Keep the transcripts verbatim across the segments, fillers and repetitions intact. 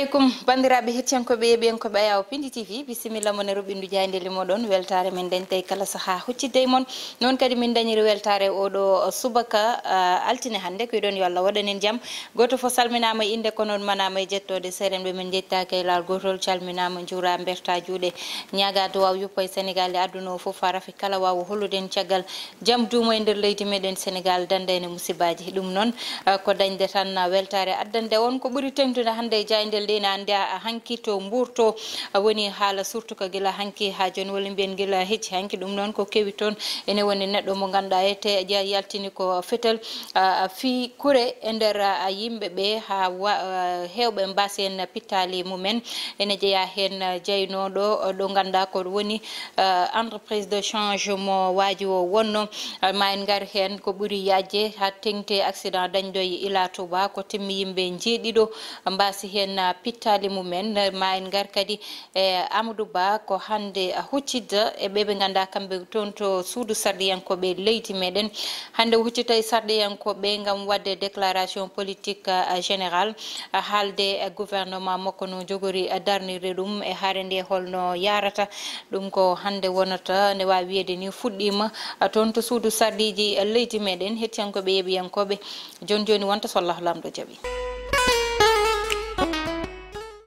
Aleykum, banndiraaɓe hettiyankooɓe, yeeɓiyankooɓe Ayaawo Pindi T V, bisimilla mon e roɓɓindu jaayndeeli moɗon. Weltaare men dañtay kala sahaa huccidde e mon. Noon kadi min dañiri weltaare oɗo subaka, ah, altine hannde. Ko yiɗon yo Allah waɗan en jam. Gooto fof salminaama e innde, ko noon manaama e jettoode. Seerenɓe men njettaaka e laawol gootol, calminaama, njuuraa, mbertaa juuɗe. Ñaagaa duwaaw yuppa e Senegaal e aduna o fof, haa rafi kala waawa hollude en caggal jam duumo e nder leydi meɗen Senegaal, danda en e musibaaji. Ɗum noon, ah, ko dañde tan, ah, weltaare addande on ko ɓuri teŋtude hannde e jaayndeeli ɗe. Ina anndi a, a hanki to Mbuur to, ah, woni haala surtout ko gila hanki haa jooni, walla mbiyen gila hecci hanki. Ɗum noon ko kewi toon ene woni neɗɗo mo ngannduɗaa ete ja-, yaltini ko fetel, ah, fii kure e nder, ah, yimɓe ɓe haa wa-, ah, heewɓe mbaasi en pittaali mumen. Ene jeyaa heen, ah, jeynooɗo, ah, ɗo ngannduɗaa ko woni, ah, entreprise de change mo waaji o wonno. Ah, ma en ngar heen ko ɓuri yaajde haa teŋti accident dañɗo e Ila Touba, ko timmi yimɓe njeeɗiɗo mbaasi heen, ah, pittaali mumen. Ma en ngar kadi e Amadou Ba, ko hannde, ah, huccita e ɓe ɓe ngannduɗaa kamɓe toon to suudu sarɗiyankooɓe leydi meɗen. Hannde o huccita e sarɗiyankooɓe ngam waɗde déclaration politique, ah, générale, ah, haalde e gouvernement makko no jogori, ah, darnirde ɗum e hare nde holno yaarata. Ɗum ko hannde wonata, nde waawi wiyeede ni fuɗɗiima, ah, toon to suudu sarɗiiji, ah, leydi meɗen. Hettiyankooɓe, yeeɓiyankooɓe, jooni jooni wonta so Allahu Laamɗo jaɓi.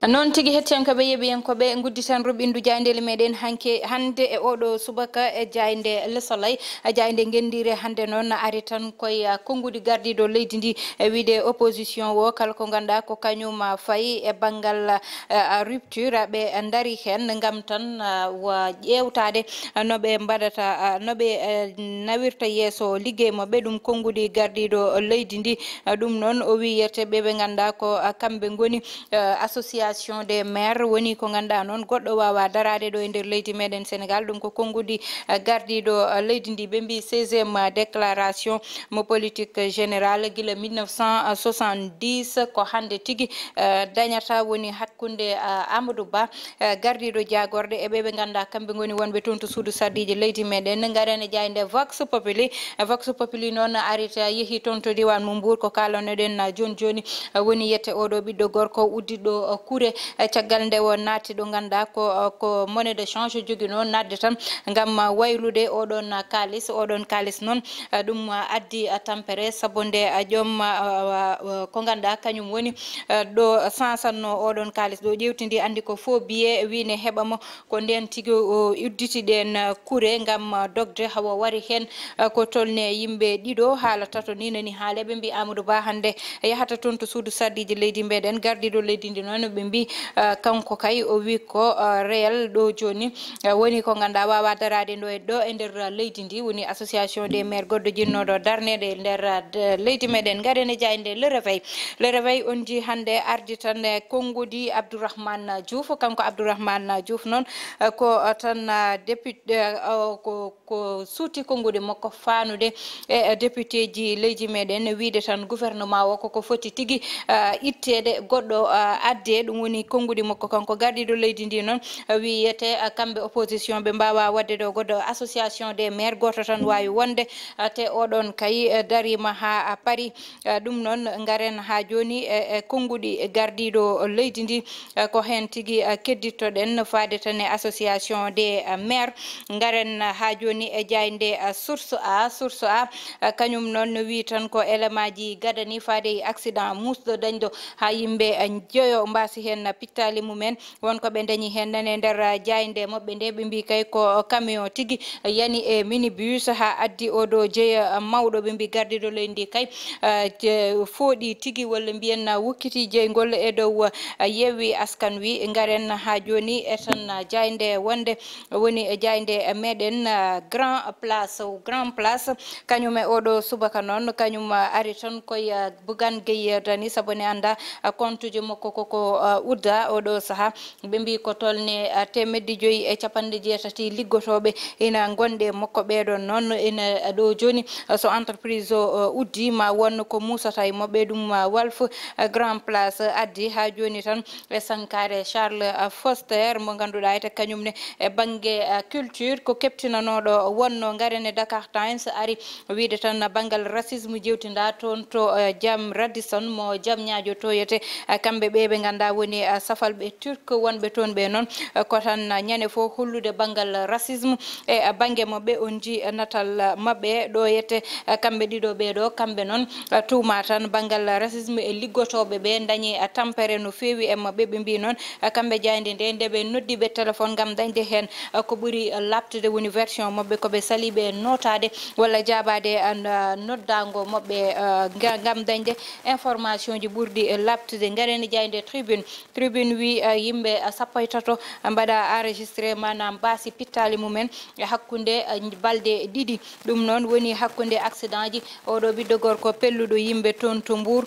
Noon tigi, hettiyankooɓe, yeeɓiyankooɓe, ngudditan roɓɓindu jaayndeeli meɗen hanke, hannde e oɗo subaka e jaaynde Le Soleil. Jaaynde ngenndiire hannde noon ari tan koye, ah, konnguɗi gardiiɗo leydi ndi, e wiide opposition o, kala ko ngannduɗaa ko kañum, ah, fayi e banngal, ah, rupture, ah, ɓe ndari heen ngam tan, ah, wa ƴeewtaade, ah, no ɓe mbaɗata, ah, no ɓe, eh, nawirta yeeso liggey maɓɓe, ɗum konnguɗi gardiiɗo leydi ndi. Ah, ɗum noon o wiyete ɓe ɓe ngannduɗaa ko, ah, kamɓe ngoni, eh, association des maires, woni ko ngannduɗaa noon goɗɗo waawaa daraade ɗo e nder leydi meɗen Senegaal. Ɗum ko konnguɗi, eh, gardiiɗo, eh, leydi ndi. Ɓe mbii seizième déclaration mo politique générale gila mille neuf cent soixante-dix ko hannde tigi, eh, dañata, woni hakkunde, eh, Amadou Ba, eh, gardiiɗo jaagorɗe e ɓe ɓe ngannduɗaa kamɓe ngoni wonɓe toon to suudu sarɗiiji leydi meɗen. Ngaren e jaaynde Vox Populi. Eh, Vox Populi noon ari ta yehi toon to diiwaan mo Mbuur, ko kaalanoɗen, eh, jooni jooni, eh, woni yette oɗo ɓiɗɗo gorko uddiɗo, eh, kure, eh, caggal nde o naati ɗo ngannduɗaa ko, eh, ko monnaie de change joginoo naatde tan ngam, eh, waylude oɗon, eh, kaalis. Oɗon kaalis noon, eh, ɗum, eh, addi, eh, tampere, sabu nde, eh, joom, eh, eh, eh, ko ngannduɗaa kañum woni, eh, ɗo sansanno oɗon kaalis ɗo ƴeewtidi anndi ko faux billet, wi ne heɓa mo. Ko ndeen tigi o udditi ɗeen, eh, kure ngam, eh, dogde, hawa wari heen, eh, ko tolne yimɓe ɗiɗo. Haala tato ni nani haale, ɓe mbii Amadou Ba hannde yahata toon to suudu sarɗiiji leydi meɗen. Gardiiɗo leydi ndi noon ɓe mbii, eh, kanko kay o wii ko, eh, réel ɗo jooni, eh, woni ko ngannduɗaa waawaa daraade ɗo e, ɗo e nder, eh, leydi ndi, woni association des maires goɗɗo jinnooɗo darneede e nder, eh, de-, leydi meɗen. Ngaren e jaaynde Le Réveil. Le Réveil on ji hannde ardi tan e konnguɗi Abdourahmane Diouf. Kanko Abdourahmane Diouf noon, eh, ko, eh, tan, eh, député, eh, o ko, ko suuti konnguɗi makko faanude e, eh, député ji leydi meɗen, wiide tan gouvernement o koko foti tigi, eh, itteede, goɗɗo, eh, adde. Ɗum woni konnguɗi makko kanko gardiiɗo leydi ndi noon, eh, wiyete, eh, kamɓe opposition ɓe mbaawaa waɗde ɗo goɗɗo, association des maires gooto tan waawi wonde, eh, te oɗon kay, eh, dariima haa, ah, Paris. Eh, ɗum noon, ngaren haa jooni e, e konnguɗi gardiiɗo leydi ndi, eh, ko heen tigi, eh, keddittoɗen faade tan e association des, eh, maires. Ngaren haa jooni e jaaynde, eh, Source A. Source A, eh, kañum noon no wii tan ko élémentji gadani faade e accident muusɗo dañɗo haa yimɓe, eh, joyo mbaasi heen pittaali mumen. Won ko ɓe dañi heen nane nder, ah, jaaynde maɓɓe nde, ɓe mbii kay ko camion tigi yani e minibus haa addi oɗo jeya, ah, mawɗo. Ɓe mbii gardiiɗo leydi ndi kay, ah, je-, fooɗi tigi walla mbiyen, ah, wukkiti jeyngol e dow, ah, Yewwi Askan Wi. Ngaren haa jooni e tan, ah, jaaynde wonde woni e jaaynde meɗen, ah, Grand Place, Grand Place. Kañum e oɗo subaka noon, kañum, ah, ari tan koye, ah, Bougane Gueye Dany, sabu ne annda, ah, compte ji makko koko, ah, udda oɗo saha. Ɓe mbii ko tolne, ah, teemedde joyi e capanɗe jeetati liggotooɓe ina ngonɗe makko. Ɓeeɗon noon ina, ah, ɗo jooni, ah, so entreprise o, ah, uddi ma won ko muusata e maɓɓe. Ɗum, ah, Walf, ah, Grand Place addi haa jooni tan e sankare Charles, ah, Foster mo ngannduɗaa ete kañum ne e bannge, ah, culture ko keptinanooɗo wonno. Ngaren e Dakar Times ari wiide tan banngal racisme jewtinda toon to, eh, jam Radisson mo jam ñaajo toyete, eh, kamɓe ɓe ɓe ngannduɗaa woni Ni, eh, safalɓe Turk wonɓe toon ɓe noon, eh, ko tan, eh, ñande fof hollude banngal racisme e, eh, bannge maɓɓe. On njii, eh, natal, eh, maɓɓe ɗo yette, eh, kamɓe ɗiɗo ɓe ɗo, kamɓe noon, eh, tuuma tan banngal racisme e liggotooɓe ɓe ndañi, eh, tampere no feewi e maɓɓe. Ɓe mbii noon, eh, kamɓe jaaynde nde, nde ɓe noddi ɓe téléphone ngam dañde heen, eh, ko ɓuri, eh, laaɓtude woni version maɓɓe, ko ɓe saliiɓe e nootaade walla jaabaade, eh, noddaango maɓɓe, eh, nga-, ngam dañde information ji ɓurɗi, eh, laaɓtude. Ngaren e jaaynde tribune. Tribune wi, eh, yimɓe, eh, sappo e tato mbaɗa enregistré, maanaam mbaasi pittaali mumen e hakkunde, eh, balɗe ɗiɗi. Ɗum noon woni hakkunde accident ji. Oɗo ɓiɗɗo gorko pelluɗo yimɓe toon to Mbour.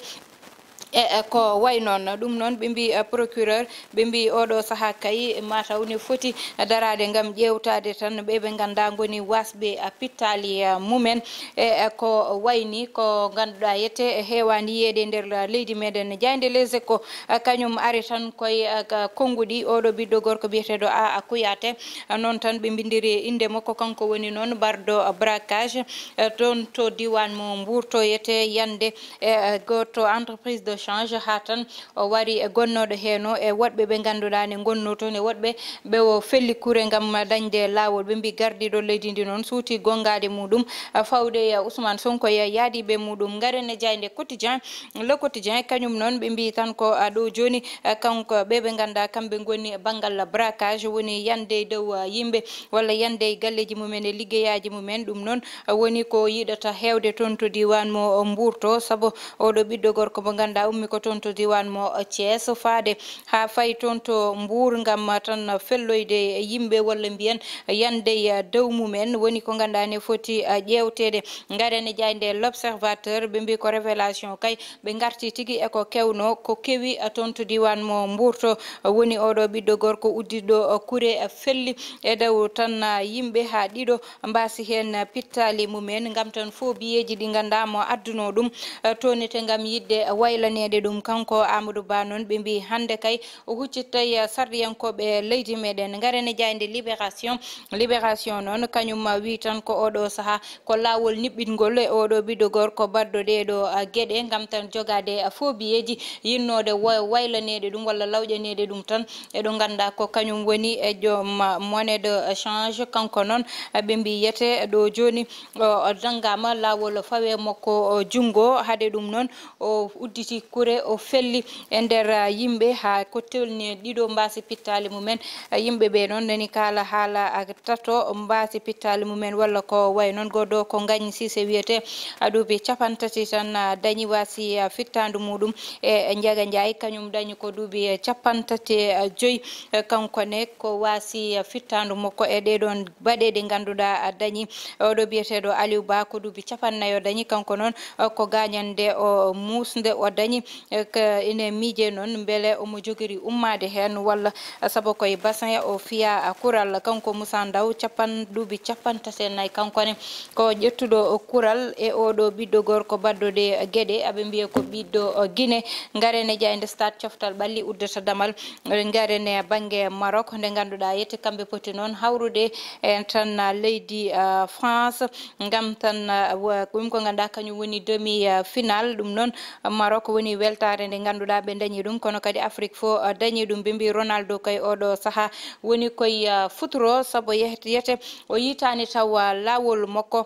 E, eh, ko way noon. Ɗum noon ɓe mbi, eh, procureur, ɓe mbi oɗo sahaa kay mataw ne foti daraade ngam ƴeewtaade tan ɓe ɓe nganndaa ngoni waasɓe, eh, pittaali, eh, mumen. E, eh, ko wayni ko ngannduɗaa yette heewaani yiyeede e nder leydi meɗen. Jaaynde Les Échos, eh, kañum ari tan koye, eh, ka-, konnguɗi oɗo ɓiɗɗo gorko biyeteeɗo A A Kouyaté. Eh, noon tan ɓe mbinndiri innde makko, kanko woni noon mbarɗo, eh, braquage, eh, toon to diiwaan mo Mbour, to yete Yande, e, eh, gooto entreprise de change, haa tan o wari e gonnooɗo heen o e woɗɓe ɓe ngannduɗaa ne ngonnoo toon, e woɗɓe ɓe o felli kure ngam dañde laawol. Ɓe mbi gardiiɗo leydi ndi noon suuti gonngaade muɗum, eh, fawde, eh, Ousmane Sonko e yaadiiɓe muɗum. Ngaren e jaaynde Quotidien, Le Quotidien, kañum noon ɓe mbi tan ko, ah, ɗo jooni, ah, kanko ɓe ɓe nganndaa kamɓe ngoni banngal braquage, woni yande e dow, ah, yimɓe walla yande e galleeji mumen e liggeyaaji mumen. Ɗum noon, ah, woni ko yiɗata heewde toon to diiwaan mo Mbour to, sabu oɗo ɓiɗɗo gorko mo nganndaa ummi ko toon to diiwaan mo Thiès, faade haa fayi toon to Mbour ngam tan felloyde yimɓe walla mbiyen yande e dow mumen. Woni ko nganndaa ne foti, ah, ƴeewteede. Ngaren e jaaynde L'Observateur, ɓe mbi ko révélation kay, ɓe ngarti tigi e ko kewnoo, ko kewi, eh, toon to diiwaan mo Mbour to, eh, woni oɗo ɓiɗɗo gorko uddiɗo, eh, kure, eh, felli e dow tan, eh, yimɓe haa ɗiɗo mbaasi heen, eh, pittaali mumen ngam tan fof biyeeji ɗi nganndaa mo addunoo ɗum, eh, toon ete ngam yiɗde, eh, waylaneede ɗum. Kanko Amadou Ba noon ɓe mbi hannde kay o huccittay, eh, sarɗiyankooɓe leydi meɗen. Ngaren e jaaynde Libération. Libération noon kañum, eh, wi tan ko oɗo sahaa ko laawol niɓɓitngol e oɗo ɓiɗɗo gorko baɗɗo ɗeɗo, ah, geɗe ngam tan jogaade, ah, fof biyeeji yinnoode wa-, waylaneede ɗum walla lawƴaneede ɗum tan. Eɗo nganndaa ko kañum woni e joom, ah, monnaie de change. Kanko noon, ah, ɓe mbi yete ɗo jooni o, o nanngaama laawol fawe makko, o, junngo. Hade ɗum noon o udditi kure, o felli e nder, ah, yimɓe haa ko tolni ɗiɗo mbaasi pittaali mumen. Ah, yimɓe ɓe noon nani kaala haala, ah, tato mbaasi pittaali mumen walla ko way noon. Goɗɗo ko Ngagne Cissé wiyetee, a duuɓi capanɗe tati tan, ah, dañi waasi, ah, fittaandu muɗum e Njaga Njaay, kañum dañi ko duuɓi, eh, capanɗe tati e joy, eh, kanko ne ko waasi, eh, fittaandu makko e ɗee ɗoon baɗe ɗe ngannduɗaa, ah, dañi. Oɗo biyeteeɗo Aliou Ba ko duuɓi capanɗe nayo dañi, kanko noon, eh, ko gaañannde o muusnde o dañi. Eh, ka ine miije noon mbele omo jogiri ummaade heen walla, eh, sabu koye bassin o fiya, ah, kural. Kanko Moussa Ndaw, capan-, duuɓi capanɗe tati e nayi, kanko ne ko ƴettuɗo kural e oɗo ɓiɗɗo gorko baɗɗo ɗe geɗe, aɓe mbiya ko ɓiɗɗo, eh, Guinée. Ngaren e jaaynde Stade, coftal ɓalli uddata damal. Ngaren e bannge Maroc, nde ngannduɗaa yette kamɓe poti noon hawrude e tan, ah, leydi, ah, France. Ngam tan, ah, wa-, ɗum ko ngannduɗaa kañum woni demi, ah, final. Ɗum noon, ah, Maroc woni weltaare nde ngannduɗaa ɓe dañi ɗum, kono kadi Afrique fof, ah, dañi ɗum. Ɓe mbi Ronaldo kay oɗo sahaa woni koye, ah, futuro, sabu yehete, yete o yitaani taw, ah, laawol makko.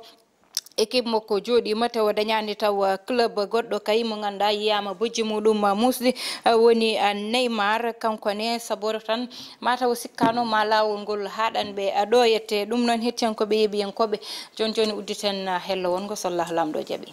Équipe makko jooɗiima tawa dañaani taw, ah, club goɗɗo kay mo ngannduɗaa yiyaama bojji muɗum, ah, muusɗi, ah, woni, ah, Neymar. Kanko ne sabu tan mataw sikkaano ma laawol ngol haaɗan ɓe, ah, ɗo yette. Ɗum noon, hettiyankooɓe, yeeɓiyankooɓe, jooni jooni udditen, ah, hello wonngo so Allah Laamɗo jaɓi.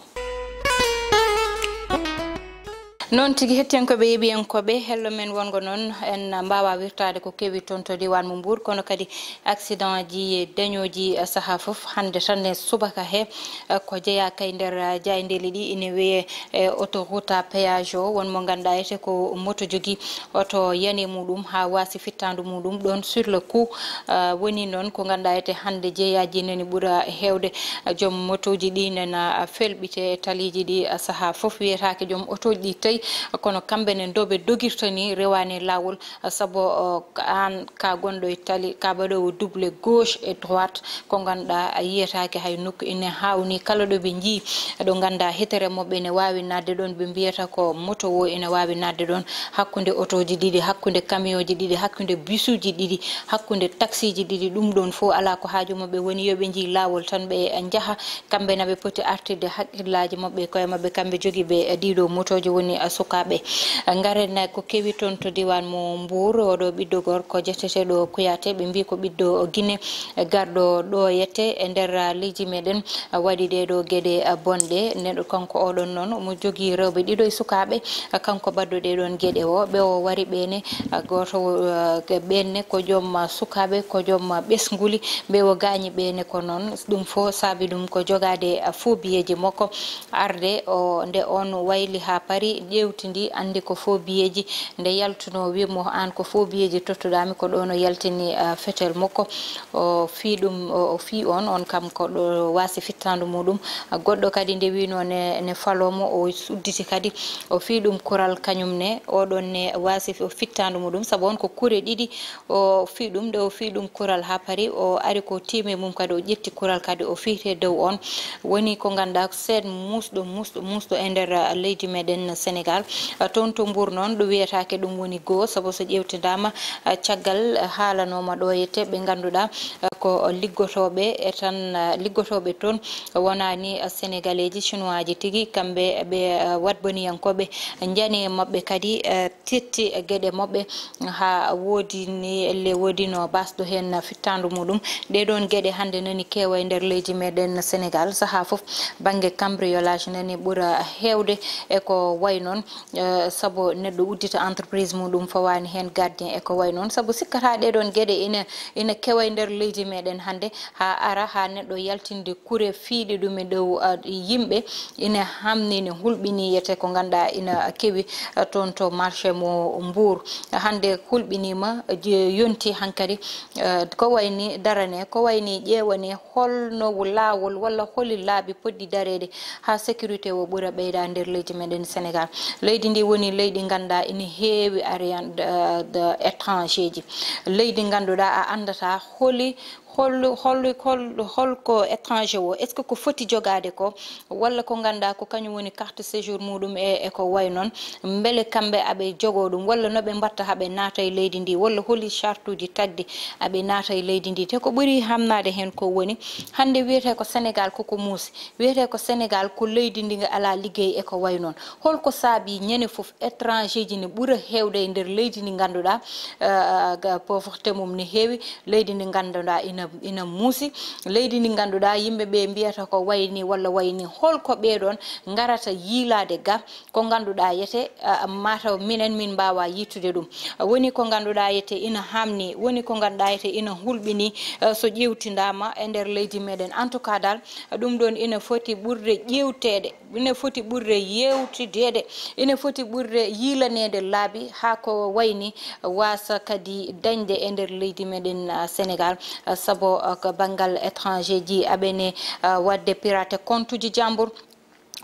Noon tigi, hettiyankooɓe, yeeɓiyankooɓe, hello men wonngo noon en mbaawa wirtaade ko kewi toon to diiwaan mo Mbour, kono kadi accident ji dañooji, eh, sahaa fof. Hannde tan e subaka he, eh, ko jeyaa kay nder, eh, jaayndeeli ɗi ine wiyee, eh, autoroute à péage o, won mo ngannduɗaa ete ko moto jogii oto yani muɗum haa waasi fittaandu muɗum ɗoon sur le coup. Ah, woni noon ko ngannduɗaa ete hannde jeyaaji nani ɓura heewde. Ah, joom motooji ɗi nana, ah, felɓite e taliiji ɗi, ah, sahaa fof wiyetaake joom otooji ɗi tawi Kono kamɓe ne, nde ɓe dogirta ni, rewaani laawol, sabu, o, aan ka gonɗo e tali, ka baɗoowo double gauche et droite, ko ngannduɗaa a yiyataake hay nokku ine haawni. Kala ɗo ɓe njii, ɗo ngannduɗaa hitere maɓɓe ene waawi naatde ɗoon, ɓe mbiyata ko moto o ene waawi naatde ɗoon, hakkunde otooji ɗiɗi, hakkunde kamiyooji ɗiɗi, hakkunde bisuuji ɗiɗi, hakkunde taksiiji ɗiɗi. Ɗum ɗoon fof alaa ko haaju maɓɓe woni, yo ɓe njii laawol tan, ɓe njaha. Kamɓe na ɓe poti artirde hakkillaaji maɓɓe, koye maɓɓe, kamɓe jogiiɓe, eh, ɗiɗo motooji woni, eh, sukaaɓe. Eh, ngaren, eh, ko kewi toon to diiwaan mo Mbuur, oɗo ɓiɗɗo gorko jeteteeɗo Kuyaate, ɓe mbii ko ɓiɗɗo Gine, eh, garɗo ɗo yette e nder, ah, leydi meɗen, ah, waɗi ɗee ɗo geɗe, ah, bonɗe. Neɗɗo kanko oɗon noon, omo jogii rewɓe ɗiɗo e sukaaɓe, ah, kanko baɗɗo ɗee ɗoon geɗe o. Ɓe o wari ɓe ne, ah, gooto, ah, ɓeen ne ko joom, ah, sukaaɓe, ko joom, ah, ɓesnguli, ɓe o gaañi ɓe ne ko noon. Ɗum fof saabi ɗum ko jogaade, ah, faux billetji makko. Arde o, nde oon wayli haa paari, ƴeewtidi, anndi ko faux billetji. Nde yaltunoo, wii mo, "Aan ko faux billetji tottuɗaa mi," ko ɗoon o yaltini, ah, fetel makko. O fii ɗum, o, o fii oon, oon kam ko ɗo waasi fittaandu muɗum. Ah, goɗɗo kadi nde wiinoo ne, ne faloo mo, o udditi kadi, o fii ɗum kural kañum ne, oɗon ne waasi fi-, fittaandu muɗum, sabu oon ko kure ɗiɗi. O fii ɗum, nde o fii ɗum kural haa paari, o ari ko tiimi mum kadi, o ƴetti kural kadi, o fiiti e dow oon. Woni ko ngannduɗaa, seen muusɗo, muusɗo, muusɗo e nder, ah, leydi meɗen Senegaal. Ah, toon to Mbuur noon, ɗum wiyetaake ɗum woni goo, sabu so ƴeewtidaama, ah, caggal, ah, haalanooma ɗo e teɓɓe ngannduɗaa, ah, ko liggotooɓe e tan, ah, liggotooɓe toon, wonaani, ah, Senegaleeji, Chinoisaji tigi, kamɓe ɓe, ah, waɗboniyankooɓe, njani e maɓɓe kadi, ah, tetti geɗe maɓɓe, haa woodi ni, elle woodi no basɗo heen fittaandu muɗum. Ɗee ɗoon geɗe hannde nani keewa e nder leydi meɗen Senegaal. Sahaa fof, bannge cambriolage nani ɓura heewde e ko wayi noon, eh, sabu neɗɗo uddita entreprise muɗum fawaani heen, gardien e ko wayi noon. Sabu sikkataa ɗee ɗoon geɗe ina, ina keewa e nder leydi meɗen hannde, haa ara haa neɗɗo yaltinde kure fiiɗe ɗum e dow, ah, yimɓe, ina hamni, ne hulɓini, yete ko ngannduɗaa ina kewi, ah, toon to marché mo Mbuur. Hannde hulɓiniima, je-, yonti hankadi, ah, ko wayni darane, ko wayni ƴeewane, holno laawol walla holi laabi potɗi dareede haa sécurité o ɓura ɓeyda nder leydi meɗen Senegaal. Leydi ndi woni leydi ngannduɗaa ina heewi ariyan, ah, de étrangéji. Leydi ngannduɗaa a anndataa holi Hol, hol, hol, hol ko étranger o? Est-ce que ko foti jogaade ko? Walla ko ngannduɗaa ko kañum woni carte séjour muɗum e, e ko wayi noon? Mbele kamɓe aɓe jogoo ɗum? Walla no ɓe mbatta haa ɓe naata e leydi ndi? Walla holi chartuuji tagɗi aɓe naata e leydi ndi? Te ko ɓuri hamnaade heen ko woni, hannde wiyetee ko Senegaal koko muusi. Wiyetee ko Senegaal ko leydi ndi nga alaa liggey e ko wayi noon. Hol ko saabii ñande fof étrangéji ne ɓura heewde e nder leydi ndi ngannduɗaa, eh, ga-, pauvreté mum ne heewi, leydi ndi ngannduɗaa ina, ina muusi, leydi ndi ngannduɗaa yimɓe ɓe mbiyata ko wayi ni walla wayi ni. Hol ko ɓee ɗoon ngarata yiilaade ga, ko ngannduɗaa yete, eh, mataw minen min mbaawa yiitude ɗum. Woni ko ngannduɗaa yete ina haamni, woni ko ngannduɗaa yete ina hulɓini, eh, so ƴeewtindaama e nder leydi meɗen. En tout cas dal, ɗum ɗoon ina foti ɓurde ƴeewteede. Ina foti ɓurde yeewtideede, ina foti ɓurde yiilaneede laabi haa ko wayni waasa kadi dañde e nder leydi meɗen, ah, Senegaal. Ah, sabu, ah, ko banngal étranger ji aɓene, ah, waɗde pirate compte uji jambur,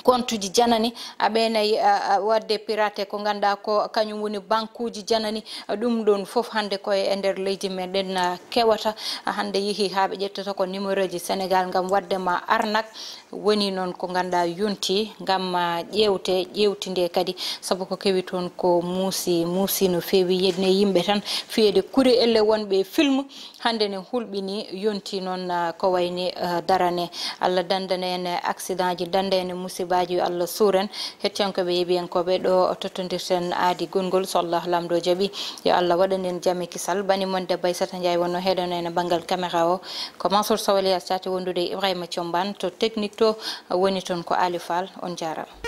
compte uji janani, aɓene, ah, ah, waɗde pirate ko ngannduɗaa ko kañum woni banque uji janani. Ah, ɗum ɗoon fof hannde ko e nder leydi meɗen, ah, kewata. Ah, hannde yehi haa ɓe ƴettata ko numéro ji Senegaal ngam waɗde ma arnaque. Woni noon ko ngannduɗaa yonti ngam, ah, ƴeewte, ƴeewtinde kadi, sabu ko kewi toon ko muusi, muusi no feewi. Yedne yimɓe tan fiyeede kuri elle wonɓe e film, hannde ne hulɓini, yonti noon, ah, ko wayni, ah, darane. Allah danndana en accident ji, dannda en musibaaji, yo Allah suur en. Hettiyankooɓe, yeeɓiyankooɓe, ɗo tottondirten aadi gonngol, so Allah Laamɗo jaɓi, yo Allah waɗan en jam e kisal. Bani mon debbo Aissata Ndiaye wonno heɗono en e banngal caméra o. Ko Mansour Sow Elias Thiaté wondude e Ibrahima Thiombane to technique to, woni toon ko Ali Fall. On jaaraama.